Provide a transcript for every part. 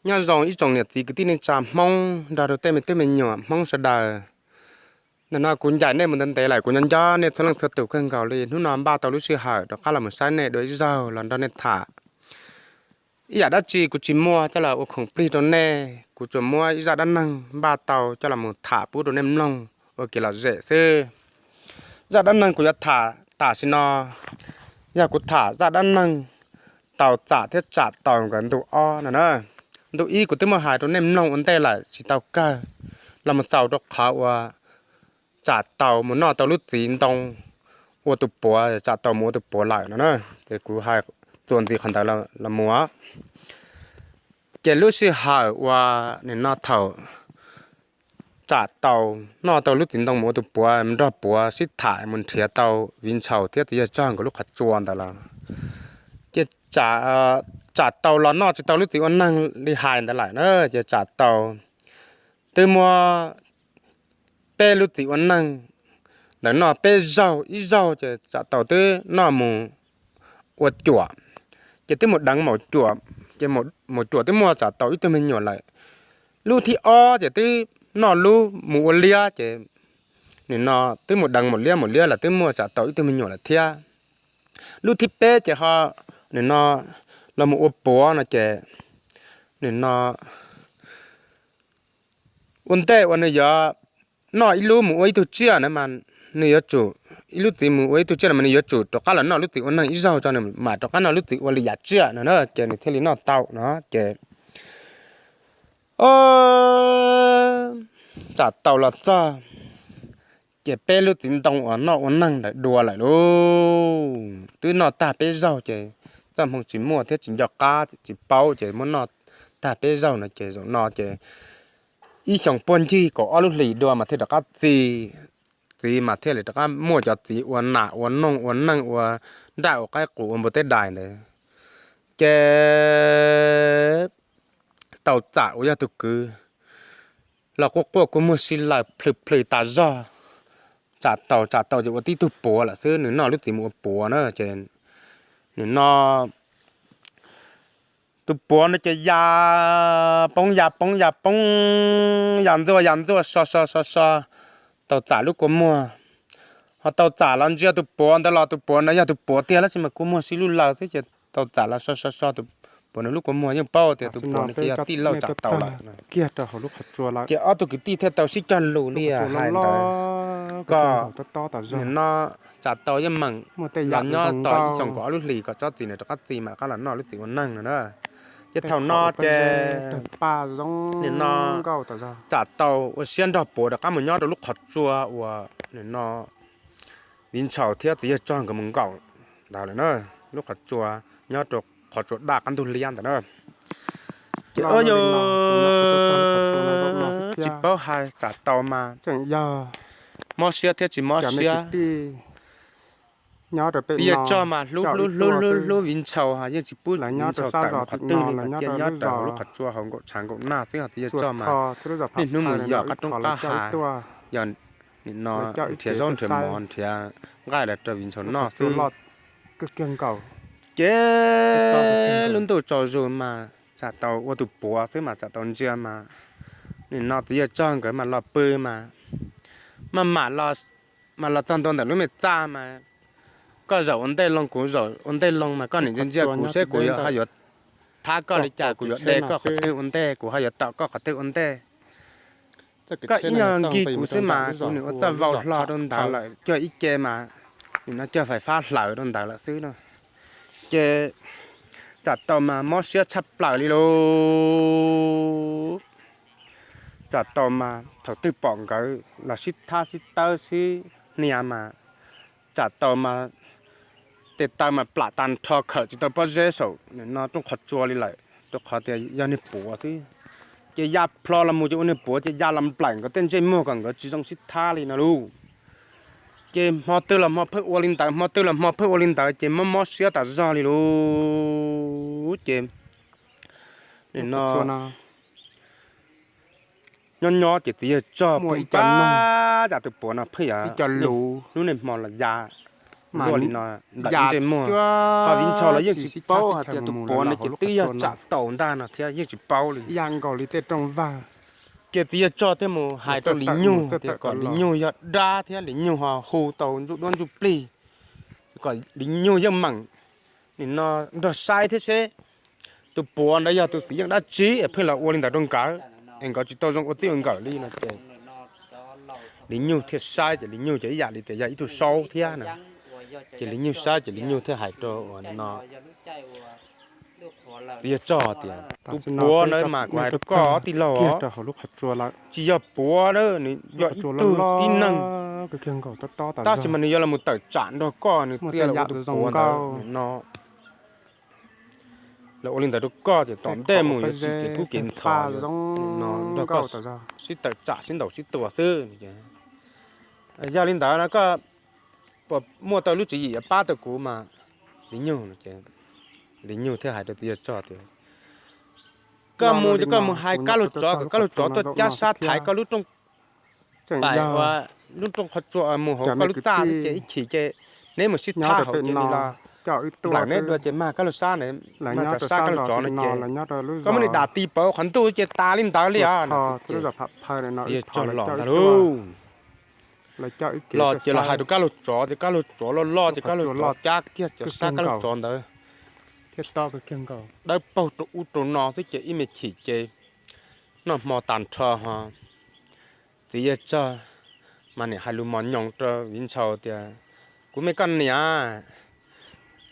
Nyob zoo ib tsoom niam txiv kwv tij neej tsa Hmoob nrog rau tej me tub me nyuam Hmoob sawv daws. Ntawm no kuv ncaim nej mus ntev ntev lawm, kuv nyob nco nej txhua leej txhua tus kawg nkaus li. Hnub no npaj tau lub sij hawm rov qab los mus saib nej dua ib zaug los nrog nej tham. Ib yam dab tsi kuv tsis muaj coj los ua khoom plig rau nej, kuv tsuas muab ib zaj dab neeg npaj tau coj los mus tham pub rau nej mloog ua kev lom zem xwb. Zaj dab neeg kuv yuav tham tam sim no yog kuv tham zaj dab neeg Tau Txam thiab Tsam Tau nkawd ntu ob no na. Ntu ib kuv twb muaj hais rau nej mloog ua ntej lawm tsis tau kawg, los mus xaus rau qhov uas Tsam Tau mus noj tau lub txiv ntoo ua tus puav, Tsam Tau mus ua tus puav lawm no na. Ces kuv hais txuas ntxiv qhov ntawd los mus. Ces lub sij hawm uas nim no thaum Tsam Tau noj tau lub txiv ntoo mus ua tus puav, nrog puav sib tham mus nrhiav tau Viv Ntshaus thiab txiv yawg Tsog nkawd lub qhov tsua ntawd los, ces Tsam Tau los noj tsis tau lub txiv ua neeg li hais ntawd lawm na. Ces Tsam Tau twb muab peb lub txiv ua neeg ntawd noj peb zaug, ib zaug ces Tsam Tau twb noj mus ua cuam, ces twb mus deev maum cuam, ces maum cuam twb muaj Tsam Tau ib tug me nyuam lawm. Lub thib ob ces twb noj lub mus ua liab, ces nim no twb mus deev maum liab, maum liab los twb muaj Tsam Tau ib tug me nyuam lawm thiab. Lub thib peb ces ho nim no los mus ua puav no ces nim no ua ntej uas nws yuav noj ib lub mus ua ib tug tsiaj na mas nws yuav tsum, ib lub txiv mus ua ib tug tsiaj no mas nws yuav tsum rov qab los noj lub txiv ua neeg ib zaug tso nws mam rov qab noj lub txiv ua li yam tsiaj no na, ces nws thiaj li noj tau no ces Tsam Tau los txog, ces peb lub txiv ntoo uas noj ua neeg ntawd dua lawm lauj. Twb noj tag peb zaug ces txoj hmoo tsis muaj thiab tsis nco qab tsis paub ces muab noj tag peb zaug no ces zaum no ces ib xyoos puag ncig kaum ob lub hlis dua mas thiaj rov qab txi, txiv mas thiaj li rov qab muaj cov txiv ua nas ua noog ua neej ua nraj ua qaib qus ua npua teb dais ntawd. Ces Tau Txam uas yog tus kwv los quaj quaj kua muag si lawm plhws plhws tas zog. Tsam Tau, Tsam Tau ces ua tib tug puav lawm xwb, nws noj lub txiv mus ua puav na ces nws no tus puav no ces ya poob ya poob ya poob, ya ntxuaj ya ntxuaj so so so so Tau Txam lub kua muag. Ho Tau Txam los ntsia tus puav ntawd los tus puav no yog tus puav tiag tab sis mas kua muag sib lub laws xwb ces Tau Txam los so so so tus puav nws lub kua muag yeej paub tias tus puav no ces yog tij laug Tsam Tau lawm. Ces ob tug kwv tij thiaj tau sib cog lus li hais ntawd, kom nim no Tsam Tau yeej meem los nyob tos ib xyoos kaum ob lub hlis kom tsob txiv nws rov qab txi mam rov qab los noj lub txiv ua neeg no na. Ces thaum no ces nim no Tsam Tau ua siab nrog puav rov qab mus nyob rau lub qhov tsua uas nim no Viv Ntshaus thiab txiv yawg Tsog nkawd mus nkaum ntawd lawm na, lub qhov tsua nyob rau qhov tsua daj qab ntug liab ntawd na. Ces o yog tsis paub hais Tsam Tau mas mob siab thiab tsis mob siab. Txiv yawg Tsog mas hlub hlub hlub hlub hlub Viv Ntshaus, yeej tsis pub Viv Ntshaus tawm mus qhov twg li mas cia nyob rau lub qhov tsua hauv nkaum tshav nkaum nag xwb. Ho txiv yawg Tsog mas niaj hnub mus yos qab roob qab hav, yog nim no nrhiav zaub nrhiav mov nrhiav nqaij los rau Viv Ntshaus noj xwb. Ces lub ntuj tsaus zus mas Tsam Tau ua tus puav xwb mas Tsam Tau ntsia mas nim no txiv yawg Tsog nkawd mas los pw mas, maj mam los txog ntua ntawm lub me txaj mas koj zaum ua ntej loo kuv zaum ua ntej loo mas koj nim ntsia ntsia kuv seb kuv yuav ho yuav thab koj li cas, kuv yuav de koj qhov twg ua ntej, kuv ho yuav tom koj qhov twg ua ntej. Koj ib nyuag nkig kuv xwb mas kuv nim ua txoj vau hlo rau ntawd lawm, cuag ib ce mas nim no cuag fais fab hlawv rau ntawd lawm xwb no. Ces Tsam Tau mas mob siab tshaj plaws li lauj. Tsam Tau mas thaum twg pom nkawd los sib thab sib tawb sib hnia mas Tsam Tau mas tes taw mas plam tag nrho khawm tsis tau pob zeb saum no rooj qhov tsua li lawm, rau qhov tias yog niag puav xwb. Ces ya plho los mus ces ua niag puav ces ya los nplaim nkawd tej ntsej muag kom nkawd tsis zoo sib thab li no lauj. Ces hmo twg los hmo pheej ua li ntawd, hmo twg los hmo pheej ua li ntawd ces mob mob siab tas zog li lauj. Ces nim no nyob nyob ces txiv yawg Tsog pheej ya cas tus puav no pheej ya, lub niag hmo los ya, Ua li no, ntsej muag, ho viv ntshaus los yeej tsis paub hais tias tus puav no ces twb yog tsam taus ntag no thiab yeej tsis paub li. Ces txiv yawg Tsog thiaj mus hais rau Lis Nyug tias kom Lis Nyug yog dab thiab Lis Nyug ho hu tau ntsuj duab ntsuj plig, kom Lis Nyug yeej meem nim no nrog saib thiab seb tus puav ntawd yog tus txiv yeej dab tsi es pheej los ua li ntawd rau nkawd, es nkawd tsis tau zoo ua txij ua nkawm li no ces Lis Nyug thiaj saib ces Lis Nyug ces ib yam li tias yog ib tug saub thiab na, ces Lis Nyug saib ces Lis Nyug thiaj hais rau uas no txiv yawg Tsog tias, tus puav ntawd mas kuv hais rau koj tij laug, tsis yog puav, nws yog ib tug tib neeg, tab sis mas nws yuav los tawm tsam nrog koj, nws thiaj los ua tus puav ntawd no. Los ua li ntawd rau koj ces tom ntej mus yuav tsis kev kub kev ntxhov no, nrog koj sib tawm tsam sib ntaus sib tua xwb. Yog li ntawd no koj puas muaj tau lub tswv yim yuav pab tau kuv mas? Lis Nyug, Lis Nyug thiaj hais rau txiv yawg Tsog tias, koj mus ces koj mus hais Kab Laug Tsov kom Kab Laug Tsov tuaj cab sab thaiv koj lub rooj, lub rooj qhov tsua mus hauv koj lub txaj xwb ces ib chim ces neb mus sib thab hauv ces li los nplawm neb dua ces mag Kab Laug sab na, mag cov sab Kab Laug Tsov no ces koj muab nws dam ti pov qhov ntuj ces tas li ntawd li os. Txiv yawg Tsog los ntag lauj. Los ces los hais rau Kab Laug Tsov ces Kab Laug Tsov loj loj ces Kab Laug Tsov cab kiag cov sab Kab Laug Tsov ntawd dawb paug rau ub rau no xwb ces ib me chim ces noj hmo tas nrho ho txiv yawg Tsog mas niam hais lus mos nyoos rau viv ntshaus tias, kuv me koj niam,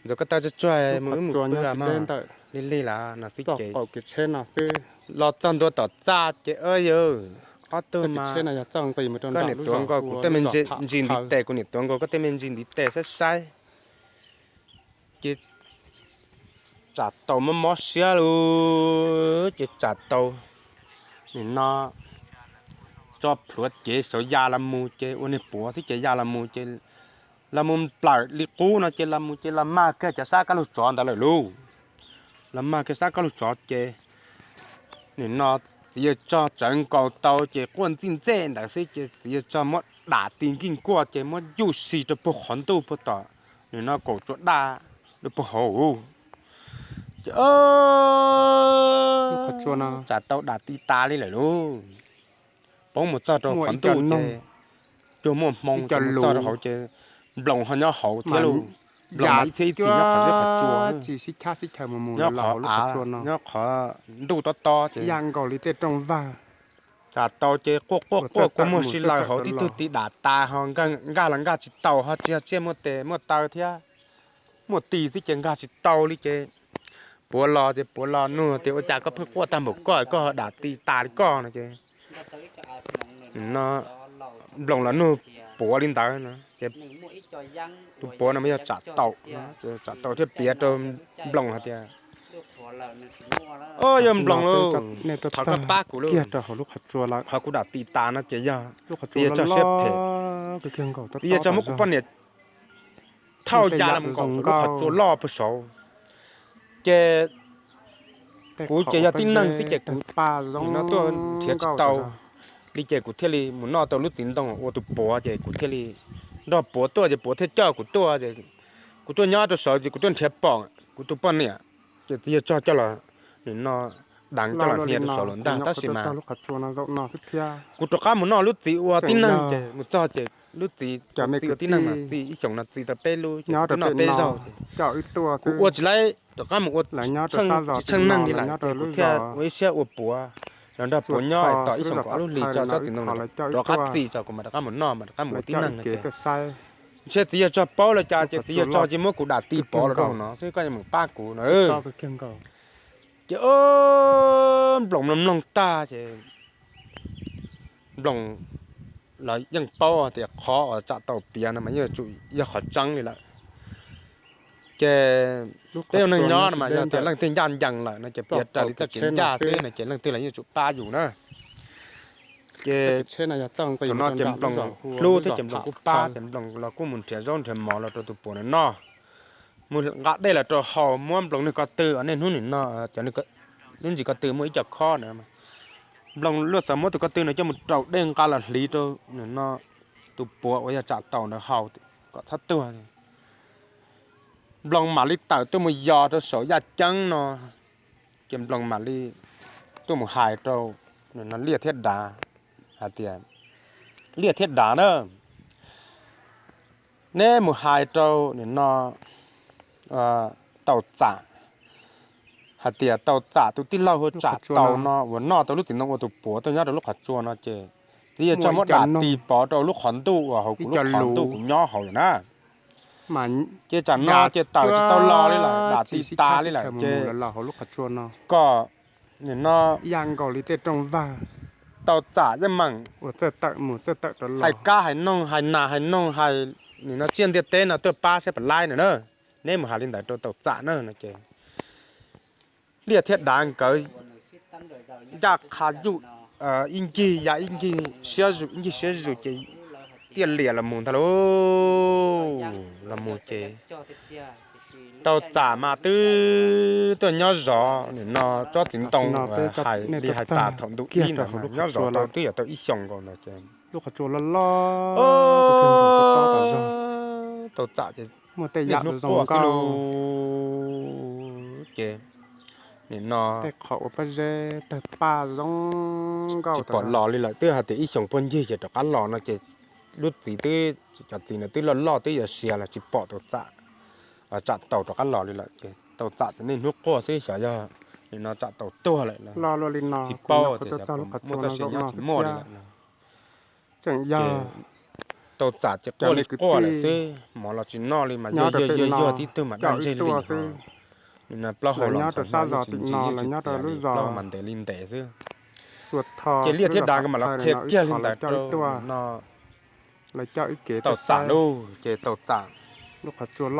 ntxuav koj taw tsuag tsuag mus wb mus pw mas, lig lig lawm no xwb ces los txog ntua tom txaj ces, yawg, ob tug mas koj niam tuav nkaus kuv tej me ntsis ntiv tes, kuv niam tuav nkaus koj tej me ntsis ntiv tes saib saib. Ces tsam tau mob mob siab lauj, ces tsam tau nim no tso plhuav cev saum ya los mus ces ua niag puav xwb ces ya los mus ces los mus nplawm li qub no ces los mus ces los mag kiag cov sab Kab Laug Tsov ntawd lawm lauj. Los mag kiag sab Kab Laug Tsov ces nim no txiv yawg Tsog tsawv nkaus tau ces quaj ntxij ntxej ntawd xwb ces txiv yawg Tsog muab dam ti nkij nkuaj ces muab yuj si rau puag qhov ntuj puag tom nim no kaum tsua daj rau puag hauv ces tsam tau dam ti tas li lawm lauj. Poob mus txog rau qhov ntuj ces cuag muaj hmoo ces mus txog rau hauv ces Nploos ho nyob hauv thiab lauj. Nploos mas ib txhia ib txhia nyob qhov zeb qhov tsua, nyob qhov av, nyob qhov ntuj tob tob ces tsam tau ces quaj quaj quaj kua muag si lawm hauv tib tug ti dam tas ho nkag los nkag tsis tau ho tsis yog tsiaj muaj tes muaj taw thiab, muaj ti xwb ces nkag tsis tau li ces puav los ces puav los nug tias ua cas koj pheej quaj tag npaum koj, koj ho dam ti tas li koj no ces no Nploos los nug puav li ntawd no ces tus puav no mas yog tsam tau, tsam tau thiaj piav rau Nploos hais tias, o yog Nploos lauj, thov koj pab kuv lauj, qhov kuv dam ti tas no ces yog txiv yawg Tsog siab phem, txiv yawg Tsog muab kuv poj niam thauj ya los nkaum lub qhov tsua loj puag saud ces kuv ces yog tib neeg xwb ces kuv no tuaj nrhiav tsis tau li ces kuv thiaj li mus noj tau lub txiv ntoo ua tus puav ces kuv thiaj li nrog puav tuaj ces puav thiaj coj kuv tuaj ces kuv tuaj nyob rau saud ces kuv tuaj nrhiav pom kuv tus poj niam ces txiv yawg Tsog coj los, nim no deev coj los hnia rau saud lawm ntag tab sis mas kuv rov qab mus noj lub txiv ua tib neeg ces mus txog ces lub txiv ua tib neeg mas txiv ib xyoos no txiv tau peb lub ces kuv twb noj peb zaug ces kuv ua tsis laib rov qab mus ua tsis tsheej neeg li lawm ces kuv thiaj ua ib siab ua puav los nrog puav nyob es tos ib xyoos kom ob lub hlis tso tsob txiv ntoo rov qab txi tso kuv mam rov qab mus noj mas rov qab mus ua tib neeg no ces ntshe txiv yawg Tsog paub los cas ces txiv yawg Tsog ces muab kuv dam ti pov los rau hauv no xwb koj yuav mus pab kuv no. Ces Nploos mloog mloog tag ces Nploos los yeej paub tias qhov uas tsam tau piav no mas yeej yog qhov tseeb li lawm. Ces peb ua neeg nyob no mas yog tias leej twg ncaj ncees lawm no ces piav raws li txoj kev ncaj xwb no ces leej twg los yeej tsum pab yus na. Ces thaum no ces Nploos hlub thiab ces Nploos kuj pab ces Nploos los kuj mus nrhiav zaub nrhiav mov los rau tus puav no noj, mus nqa dej los rau haus, muab Nploos niag ko tw, niaj hnub nim no cov lub ntsis ko tw muaj ib co khob na, Nploos luaj txawm muab tus ko tw no coj mus raus dej nqa los hliv rau nim no tus puav uas yog tsam tau ntawd haus kom txhob tuag. Nploos mam li tawm tuaj mus yos rau saum yaj ceeb no, ces Nploos mam li tuaj mus hais rau nim no Liaj thiab Dav hais tias, Liaj thiab Dav na, neb mus hais rau nim no Tau Txam hais tias Tau Txam tus tij laug hu Tsam Tau no uas noj tau lub txiv ntoo ua tus puav tuaj nyob rau lub qhov tsua no ces txiv Yawg Tsog muab dam tis pov rau lub qhov ntuj uas hauv kuv lub qhov ntuj kuv nyob hauv lawm na. Ces tsam no ces tawm tsis tau los li lawm, dam tis tas li lawm ces kom nim no Tau Txam yeej meem hais kab hais noog hais nas hais noog hais nim no tsiaj ntiaj teb no tuaj pab saib pam laib no na. Neb mus hais li ntawd rau Tau Txam na no ces Liaj thiab Dav nkawd ncaj qha yuj ib ncig ya ib ncig siab zus ib ncig siab zus ces thiaj li los mus ntag lauj. Los mus ces Tau Txam mas twb tuaj nyob zov nim no tsob txiv ntoo hais li hais tas thaum ntu ib ntawd nyob zov tau twb yog tau ib xyoos nkaus ntawd ces Tau Txam ces niaj hnub quaj xwb lauj. Ces nim no tsis pom los li lawm, twb hais tias ib xyoos puag ncig ces rov qab los no ces lub txiv twb, cov txiv ntawd twb loj loj twb yuav sia los tsis pom Tau Txam, Tsam Tau rov qab los li lawm ces Tau Txam ces niaj hnub quaj xwb, xyov yog nim no Tsam Tau tuag lawm los tsis paub tias muaj txoj sia nyob tsis muaj li lawm no. Ces Tau Txam ces quaj li quaj lawm xwb, mov los tsis noj li mas yog yog yog yog tib tug mas daj ntseg li ho. Nim no plaub hau los ntshav noj yeej tsis ntsig yeej tsis txiav li, plaub hau mas ntev li ntev xwb. Ces Liaj thiab Dav nkawd mam los qhia kiag li ntawd rau no Tau Txam lauj, ces Tau Txam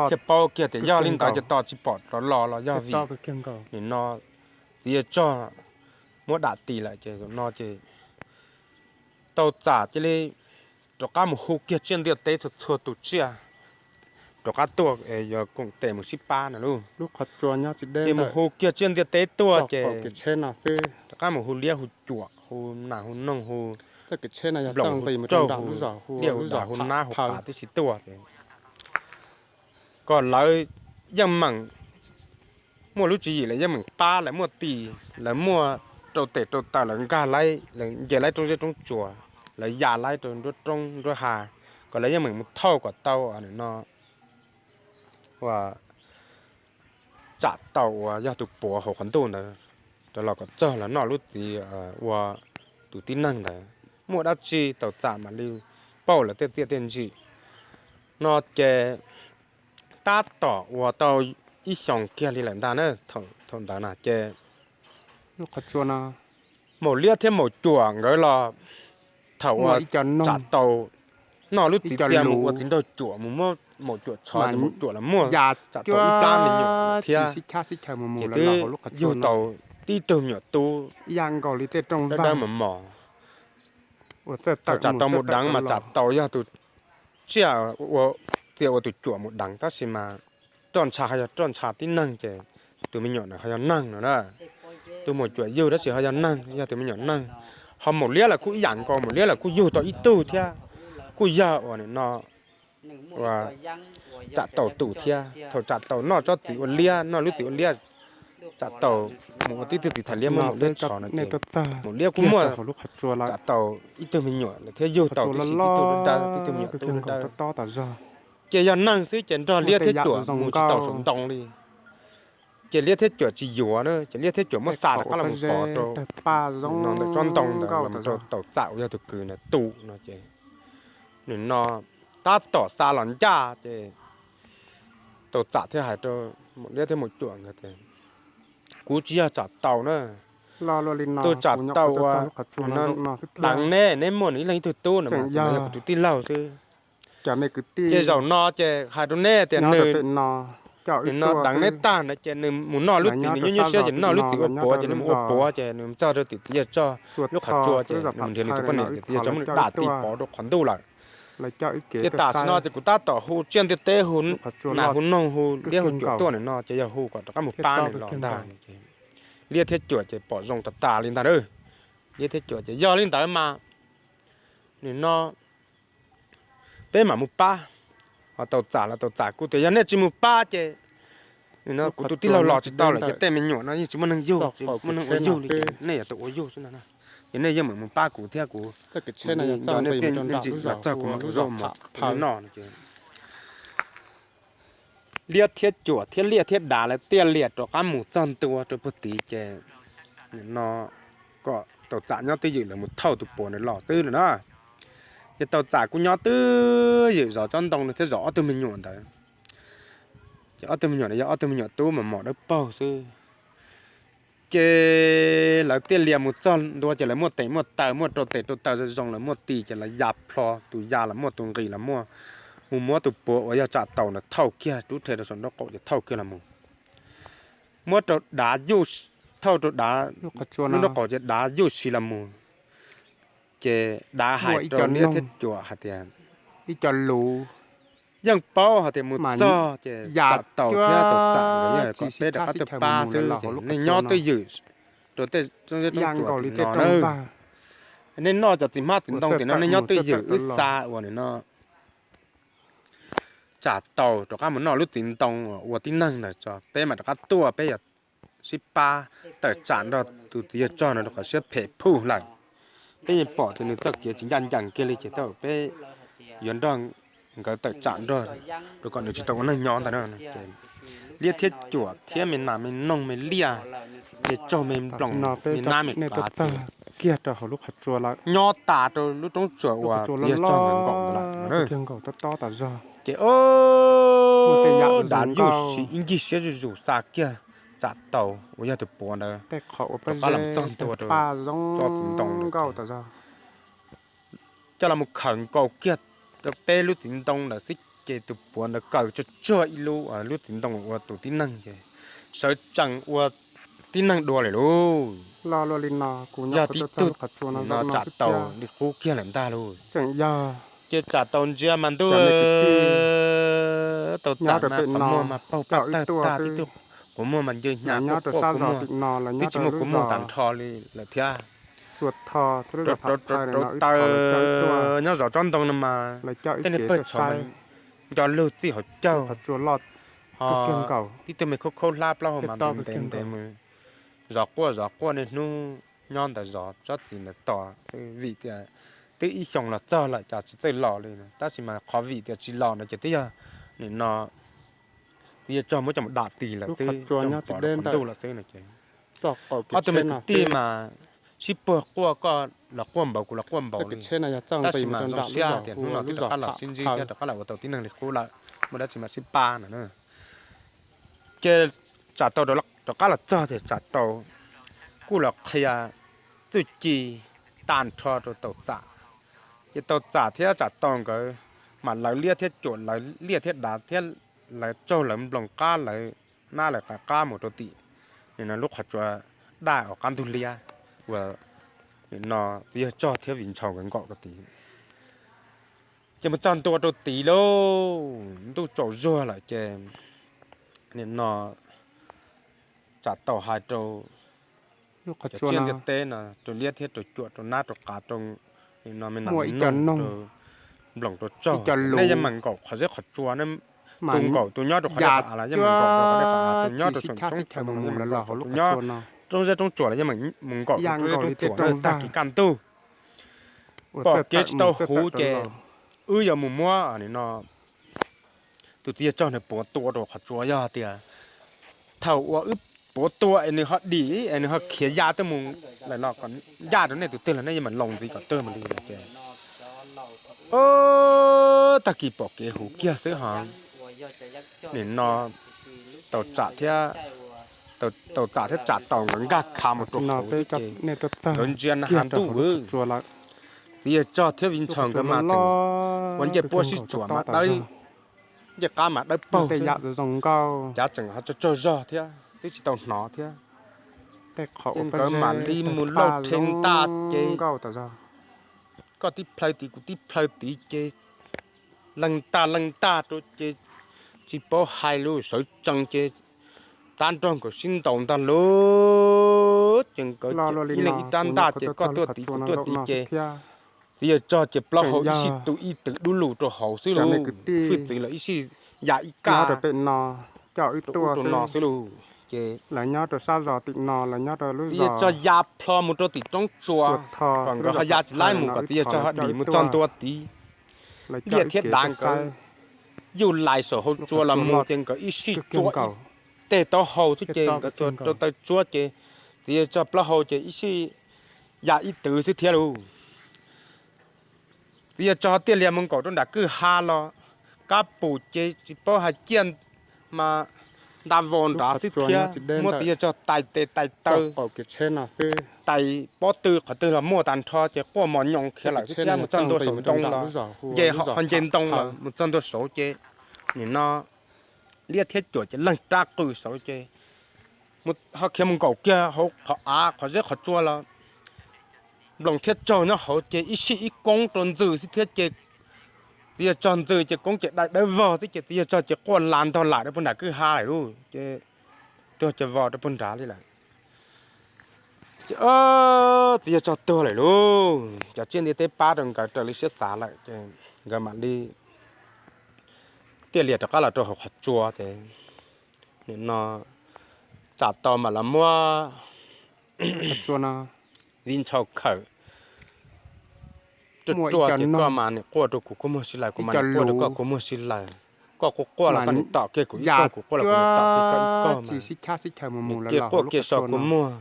thiaj paub kiag tias yog li ntawd ces tos tsis pom rov los los yog vim nim no txiv Yawg Tsog muab dam tis lawm ces zaum no ces Tau Txam cia li rov qab mus hu kiag tsiaj ntiaj teb txhua txhua tus tsiaj rov qab tuaj yuav koom tes mus sib pab no lauj. Ces mus hu kiag tsiaj ntiaj teb tuaj ces rov qab mus hu liab hu cuam hu nas hu noog hu nploos hu rauj hu liaj hu dav hu nab hu qav tib si tuaj ces kom lawv yeej meem muaj lub tswv yim, lawv yeej meem pab, lawv muaj tis, lawv muaj rau tes rau taw, lawv nkag laib, lawv nce laib roob zeb roob tsuas, lawv ya laib rau nruab roob nruab hav, kom lawv yeej meem mus thauj kom tau nim no ua Tsam Tau uas yog tus puav hauv qhov ntuj ntawd rov los kom txog los noj lub txiv ua tus tib neeg ntawd. Muaj dab tsi Tau Txam mam li pauj lawv tej txiaj tej ntsig no ces tab tom uas tau ib xyoos kiag li lawm ntag na. Thaum ntawd na ces Maum Liab thiab Maum Cuam nkawd los thaum uas Tsam Tau noj lub txiv txiaj mus ua txiv nraug cuam mus muab Maum Cuam tshov ces Maum Cuam los muaj Tsam Tau ib plab me nyuam thiab ces twb yug tau tib tug me nyuam tub dawb dawb mos mos. Thaum Tsam Tau mus deev mas Tsam Tau yog tus tsiaj ua txiaj ua tus cuam mus deev tab sis mas roj ntsha ho yog roj ntsha tib neeg ces tus me nyuam na ho yog neeg no na. Tus Maum Cuam yug tab sis ho yog neeg, yog tus me nyuam neeg. Ho Maum Liab los kuj ib yam nkaus, Maum Liab los kuj yug tau ib tug thiab, kuj yog uas nim no ua Tsam Tau tus thiab. Thaum Tsam Tau noj tsob txiv ua liab, noj lub txiv ua liab, Tsam Tau mus ua tib tug txiv thais liab muab Maum Liab tshov no ces Maum Liab kuj muaj Tsam Tau ib tug me nyuam lawm thiab, yug tau tib si tib tug dawb dawb, tib tug me nyuam tub dawb dawb. Ces yog neeg xwb ces nrog Liab thiab Cuam mus tsis tau saum ntoo li. Ces Liab thiab Cuam tsis yuav na, ces Liab thiab Cuam muab xa rov qab los mus pov rau no ntawm tsob ntoo ntawd los rau Tau Txam uas yog tus kwv ntawd tu no ces nim no tab tom xa los ncaj ces Tau Txam thiaj hais rau Maum Liab thiab Maum Cuam nkawd tias, kuv tsis yog Tsam Tau na. Tus Tsam Tau uas no deev neb, neb muaj nws ib leeg ib tug tub na, yog kuv tus tij laug xwb. Ces zaum no ces hais rau neb tias nws, nws no deev neb tag na ces nws mus noj lub txiv, nws nyuaj nyuaj siab ces noj lub txiv ua puav ces nws mus ua puav ces nws txog rau tim txiv Yawg Tsog lub qhov tsua ces nws mus nrhiav nws tus poj niam ces txiv Yawg Tsog muab nws dam tis pov rau qhov ntuj lawm. Ces tam sim no ces kuv tab tom hu tsiaj ntiaj teb, hu nas hu noog, hu Liab hu Cuam tuaj nim no ces yog hu kom rov qab mus pab nws los ntag. Liab thiab Cuam ces pom zoo tas tas li ntag na. Liab thiab Cuam ces yog li ntawd mas nim no peb mam mus pab. Ho Tau Txam los Tau Txam kuj tias yog nej tsis mus pab ces Kuv tus tij laug los tsis tau lawm ces tej me nyuam no yeej tsis muaj neeg yug, tsis muaj neeg ua yug li ces nej yog tus ua yug xwb no. Ces nej yeej meem mus pab kuv thiab kuv nco nej, nej txog kuv mus ua zaub ua mov noj no ces Liab thiab Cuam thiab Liaj thiab Dav lawv tiaj lias rov qab mus txog ntua rau puag tid ces no kom Tau Txam nyob twj ywm lawv mus thauj tus puav ntawd los xwb no na. Ces Tau Txam kuj nyob twj ywm zov tsob ntoo no thiab zov ob tug me nyuam ntawd. Ces ob tug me nyuam no yog ob tug me nyuam tub mos mos dawb paug xwb. Ces lawv tiaj lias mus txog ntua ces lawv muaj tes muaj taw, muaj rau tes rau taw zoo zoo, lawv muaj tis ces lawv ya plho, tus ya los muaj, tus nqis los muaj, mus muab tus puav uas yog Tsam Taus ntawd thauj kiag, rub rhe rau saum nraub qaum ces thauj kiag los mus. Muab rau Dav yuj, thauj rau Dav lub nraub qaum ces Dav yuj si los mus. Ces Dav hais rau Liab thiab Cuam hais tias, yeej paub hais tias mus txog ces Tsam Taus thiab Tau Txam nkawd yeej kom peb rov qab tuaj pab xwb ces nej nyob twj ywm rau tej tsob zeb tsob tsuas tim no na. Nej noj cov txiv hmab txiv ntoo tim no nej nyob twj ywm, wb xa uas nim no Tsam Taus rov qab mus noj lub txiv ntoo uas ua tib neeg ntawd tso, peb mam rov qab tuaj, peb yog sib pab tawm tsam nrog tus txiv yawg tsog no rau qhov siab phem phuj lawm. Peb yeej pom tias nws txoj kev tsis ncaj ncees kiag li ces tau peb yuav nrog nkawd tawm tsam nrog rau kom nws tsis tau ua neeg nyob ntawd no. Ces Liab thiab Cuam thiab me nas me noog me liaj me tsaug me nploos me nab me qav ces kiag rau hauv lub qhov tsua lawm, nyob tas rau lub roob tsuas uas txiv yawg tsog nkawd nkaum ntawd lawm. Ces Dav yuj sim ib ncig siab zuj zus xa kiag Tsam Taus uas yog tus puav ntawd rov qab los txog ntua rau tsob txiv ntoo ntawd, coj los mus khawm nkaus kiag rau peb lub txiv ntoo ntawd xwb ces tus puav ntawd kaw tsuag tsuag ib lub, lub txiv ntoo ua tus tib neeg ces sawv tsees ua tib neeg dua lawm lauj. Yog tib tug no Tsam Taus li qub kiag lawm ntag lauj. Ces Tsam Taus ntsia mas ntuj, Tau Txam mas qhov muag mas paug paj tawg tag, tib tug qhov muag mas ncw hnyav quaj quaj, qhov muag twb tsis muaj kua muag tag nrho li lawm thiab. Rau taw nyob zov tsob ntoo no mas tej niag pawg tshauv nco lug txij hauv caug, ho tib tug me khaub khaub hlab plaub hau mas ntev ntev mus zov quaj zov quaj niaj hnub nyob ntawd zov tsob txiv ntawd tos, vim tias twb ib xyoos los txog lawm cas tsis txawj los li. Tab sis mas qhov vim tias tsis los no ces twb yog nim no twb yog tsog muab coj mus dam tis lawm xwb, coj mus pov rau qhov ntuj lawm xwb no ces ob tug me kwv tij mas sib puag quaj, koj los quaj npaum kuv los quaj npaum li. Tab sis mas zoo siab tias hnub no twb rov qab los sib ntsib thiab rov qab los ua tau tib neeg li qub lawm, muaj dab tsi mas sib pab no na. Ces Tsam Taus rov qab los txog ces Tsam Taus kuj los qhia txuj ci tag nrho rau Tau Txam. Ces Tau Txam thiab Tsam Taus nkawd mas lawv liab thiab cuam, lawv liaj thiab dav thiab lawv tsaug lawv nploos qab lawv nab lawv qav qab mus rau tim nim no lub qhov tsua daj uas qab ntug liab uas nim no twb yog Tsog thiab Viv Ntshaus nkawd nkaum rau tid. Ces mus txog ntua rau tid lauj, ntuj tsaus zuag lawm ces nim no Tsam Taus hais rau cov tsiaj ntiaj teb no, rau liab thiab rau cuam, rau nab rau qav, rau nim no me nas me noog, rau nploos rau tsaug, nej yeej meem nkaum qhov zeb qhov tsua, tus nkaum tus nyob rau qhov dej qhov av los yeej meem nkaum rau qhov dej qhov av, tus nyob rau saum roob, tus nyob rau roob zeb roob tsuas los yeej meem nkaum rau roob zeb roob tsuas na. Tag kis kaj ntug pom kev tsis tau huv ces wb yuav mus muab nim no tus txiv yawg Tsog ntawd puav tua rau qhov tsua, yog tias thaum uas wb puav tua es nws ho dim es nws ho khiav ya tuaj mus lawm los kom ncaj rau nej tus twg los nej yeej meem loos ntxiv kom tuag mus li no ces tag kis pom kev huv kiag xwb ho nim no Tau Tsam thiab, Tau Tsam thiab Tsam Taus nkawd nkag khav mus rau hauv xwb ces nkawd ntsia na ha ntuj, txiv yawg Tsog thiab Viv Ntshaus nkawd mas tseem ua ncej puab sib tsuam mas dawb, ncej qab mas dawb paug, cav tseem ho tsaug tsaug zog thiab twb tsis tau hnov thiab. Ces nkawd mam li mus lauj rhe ntaj ces koj tib plhaw tid kuv tib plhaw tid ces leeg tag leeg tag rau ces tsis paub hais lus, sawv tsees ces tab nrog nkawd sib ntaus ntag lauj. Ces nkawd ib leeg ib rab ntaj ces koj tuaj tid kuv tuaj tid ces txiv yawg Tsog ces plaub hau ib sij tu ib tw dub lug rau hauv xwb lauj, fwj txwv los ib sij ya ib kaj no. coj wb tuaj no xwb lauj. Ces lawv nyob rau sab zos tim no, lawv nyob rau lub zos, txiv yawg tsog ya plho mus rau tim roob tsua, kom nkawd ho ya tsis laib mus, kom txiv yawg tsog ho dim mus txog ntua tid. Liaj thiab dav nkawd yuj lais saum hau tsua los mus ces nkawd ib sij tsua ib teg taub hau xwb ces nkawd tsua rau taw tsuab ces txiv yawg tsog plaub hau ces ib sij ya ib twv xwb thiab lauj. Txiv yawg tsog tiaj lias mus nkaum rau nram kwj ha los, kab pum ces tsis paub hais ciaj mas nta vos nrad xwb thiab. Muab txiv yawg tsog tais tes tais taw, tais pob tw qhov twg los muaj tag nrho ces quaj mos nyoos khiav lawm xwb thiab. Mus txog ntua saum ntoo los, nce ho nce ntoo lawm, mus txog ntua saud ces nim no liab thiab cuam ces leeg rab qws saud ces ho khiav mus nkaum kiag hauv qhov av qhov zeb qhov tsua los nploos thiab tsaug nyob hauv ces ib sij ib koob rau ntxws xwb thiab ces txiv yawg tsog ntxws ces koob ces dai dawb vog xwb ces txiv yawg tsog ces quaj las ntog lam rau puag nram kwj ha lawm lauj. Ces tuag ces vos rau puag nrad li lawm. Ces txiv yawg tsog tuag lawm lauj, cov tsiaj ntiaj teb pab rau nkawd raws li siab xav lawm ces nkawd mam li tiaj lias rov qab los rau hauv qhov tsua ces nim no tsam tau mam los muab viv ntshaus khawm ruaj ruaj ces koj mas nim quaj rau kuv kua muag sib laws, kuv mas nim quaj rau koj kua muag sib laws. Koj quaj quaj los koj nim tom kiag kuv ib kog, kuv quaj los kuv nim tom kiag koj ib kog mas. Nim kiag quaj kiag so kua muag.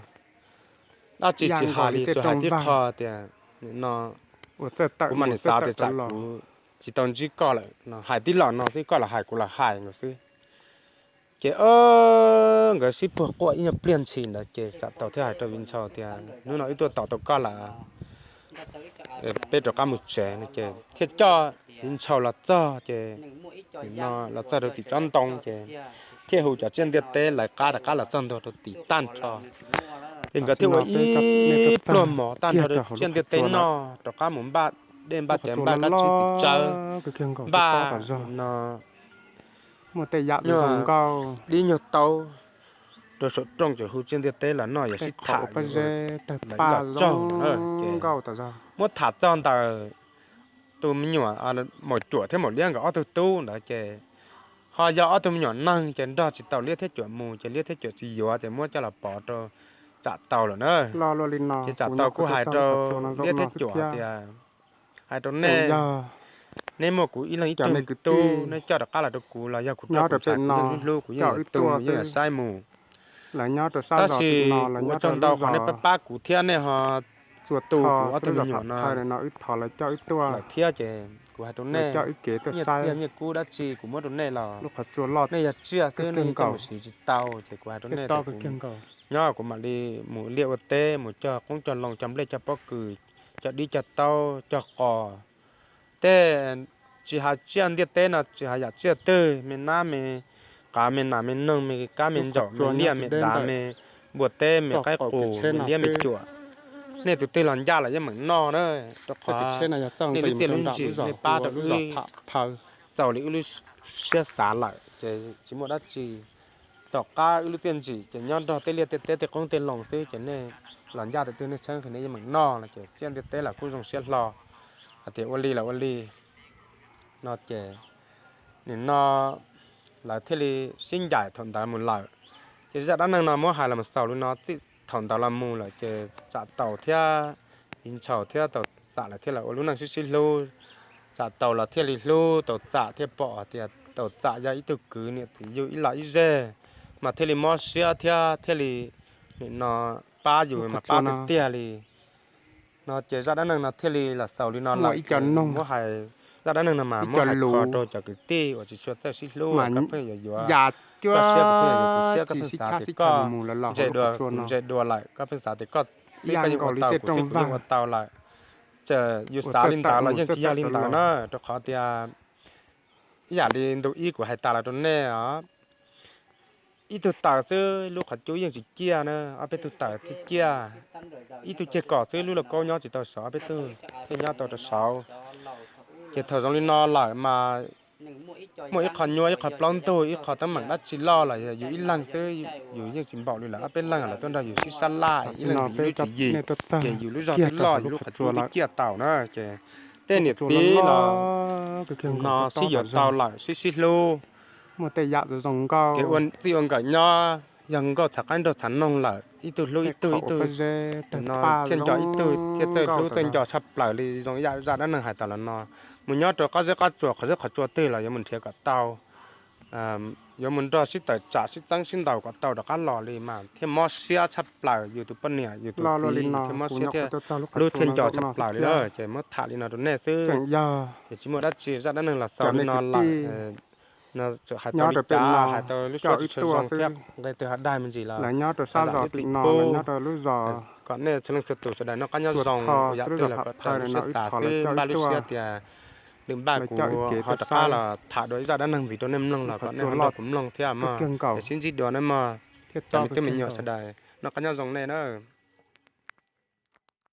Dab tsi tsis hais li, tsuas hais tib qho tias nim no kuv mas nim xav tias tsam kuv tsis tau ntsib koj lawm no, hais tib los no xwb, koj los hais kuv los hais no xwb. Ces nkawd sib puag quaj ib nyuag pliag ntshis ntawd ces tsam tau thiaj hais rau viv ntshaus tias hnub no wb tuaj tos tau koj lawm, peb rov qab mus tsev no ces thiaj coj viv ntshaus los txog ces nim no los txog rau tim tsob ntoo ces thiaj hu cov tsiaj ntiaj teb lawv qab rov qab los txog ntua rau tim tag nrho. Ces nkawd thiaj ua ib pluag mov tag nrho rau tsiaj ntiaj teb noj, rov qab mus npaj dej npaj cawv npaj kab tsib tiv tsawb, npaj no nyuag dib nyuag taub rau saum rooj ces hu tsiaj ntiaj teb los noj yog sib tham lawv ib los tsaug na. Ces muab tham txog ntawm tus me nyuam maum cuam thiab maum liab nkawd ob tug tub ntawd ces ho yog ob tug me nyuam neeg ces nrog tsis tau liab thiab cuam mus ces liab thiab cuam tsis yuav ces muab coj los pov rau tsam tau lawm na. Ces tsam tau kuj hais rau liab thiab cuam tias hais rau nej, neb muaj kuv ib leeg ib tug me tub, neb coj rov qab los rau kuv los yog kuv rau kuv ntshai kuv yeej hlub hlub, kuv yeej yuav tu, kuv yeej yuav saib mus. Tab sis kuv ua tsaug ntau qhov nej pab pab kuv thiab nej ho tu kuv ob tug me nyuam no lawm thiab ces kuv hais rau nej, nyiaj txiaj nyiaj kub dab tsi kuv muab rau nej los nej yog tsiaj xwb, nej yeej coj mus siv tsis tau ces kuv hais rau nej tias kuv nyob kuv mam li mus liaj ua teb, mus cog qoob cog loo, cog nplej cog pob kws, cog dib cog taub cog qos. Tej tsis hais tsiaj ntiaj teb no, tsis hais yam tsiaj twg, me nab me qav, me nas me noog, me kab me ntsaum, me liaj me dav, me npua teb, me qaib qus, me liab me cuam, nej tus twg los ncaj los yeej meem noj na, rau qhov nej lub txiaj lub ntsim nej pab rau wb txaus li wb lub siab xav lawm ces tsis muaj dab tsi. Tom qab wb lub txiaj ntsim ces nyob nrog tej liaj tej teb tej qoob tej loo xwb ces nej los ncaj tus twg nej txheeb qhia nej yeej meem noj no ces tsiaj ntiaj teb los kuj zoo siab hlo hais tias ua li los ua li no ces nim no lawv thiaj li sib ncaim thaum ntawd mus lawm. Ces zaj dab neeg no muab hais los mus xaus li no, txij thaum ntawd los mus lawm ces tsam taus thiab viv ntshaus thiab taus txam lawv thiaj los ua lub neej sib sib hlub. Tsam taus los thiaj li hlub taus txam thiaj pom hais tias taus txam yog ib tug kwv niam txiv yug ib los ib zeg mas thiaj li mob siab thiab thiaj li nim no pab yus mas pab tiag tiag li no ces zaj dab neeg no thiaj li los xaus li no lawm. Muab hais zaj dab neeg no mas muab hais kho rau cov kwv tij uas tsis tshua txawj sib hlub, koj pheej yuav yuav koj siab kuv pheej yuav kuv siab, koj pheej xav tias koj ntse dua kuv ntse dua lawm, koj pheej xav tias koj xwb koj yeej ua tau, kuv xwb kuv yeej ua tau lawm. Ces yus xav li ntawd los yeej tsis yog li ntawd na, rau qhov tias ib yam li ntu ib kuv hais tas los rau nej os, ib tug taws xwb lub qhov cub yeej tsis ciaj na, ob peb tug taws thiaj ciaj. Ib tug ceg kom xwb lub lauj kaub nyob tsis tau saud, ob peb tug thiaj nyob tau rau saud. Ces thaum zoo li no lawm mas muaj ib qho nyuaj ib qho plaub ntug ib qho teeb meem dab tsi loj los yog yus ib leeg xwb, yus yeej tsis npaum li lawv ob peb leeg lawv tuaj nrog yus sib sab laj ib leeg ib lub tswv yim, ces yus lub zog twb loj yus lub qhov cub twb ciaj tau na. Ces tej niam txiv los no sib yuav tau lawm sib sib hlub, Muaj tej yam zoo zoo nkauj, kev ua txij ua nkawm nyob yog nkauj txhav qaib nraug txhav noog lawm, ib tug hlub ib tug, ib tug no thiaj nco ib tug thiaj txawj hlub txawj nco tshaj plaws li, zoo ib yam zaj dab neeg hais tas los no. Mus nyob rau qab zeb qab tsua qhov zeb qhov tsua twg los yuav mus nrhiav kom tau, yuav mus nrog sib tawm tsam sib txeeb sib ntaus kom tau rov qab los li mas thiaj mob siab tshaj plaws yus tus poj niam yus tus txiv thiaj mob siab thiab hlub thiaj nco tshaj plaws li. Ces muab tham li no rau nej xwb, ces tsis muaj dab tsi, zaj dab neeg los xaus li no lawm. No tsuas hais tau li cas, hais tau lub suab tsis tshua zoo thiab nqe twg ho dag me ntsis los nyob rau sab zos tim no, nyob rau lub zos, kom nej txhua leej txhua tus sawv daws noj qab nyob zoo, yam twg los kom raws lub siab xav xwb, npaj lub siab tias lwm npaj kuv ho rov qab los tham dua ib zaj dab neeg ntxiv rau nej mloog los kom nej ho nrog kuv mloog thiab mog. Ces sib ntsib dua nawb mog, cov me tub me nyuam sawv daws noj qab nyob zoo nej na.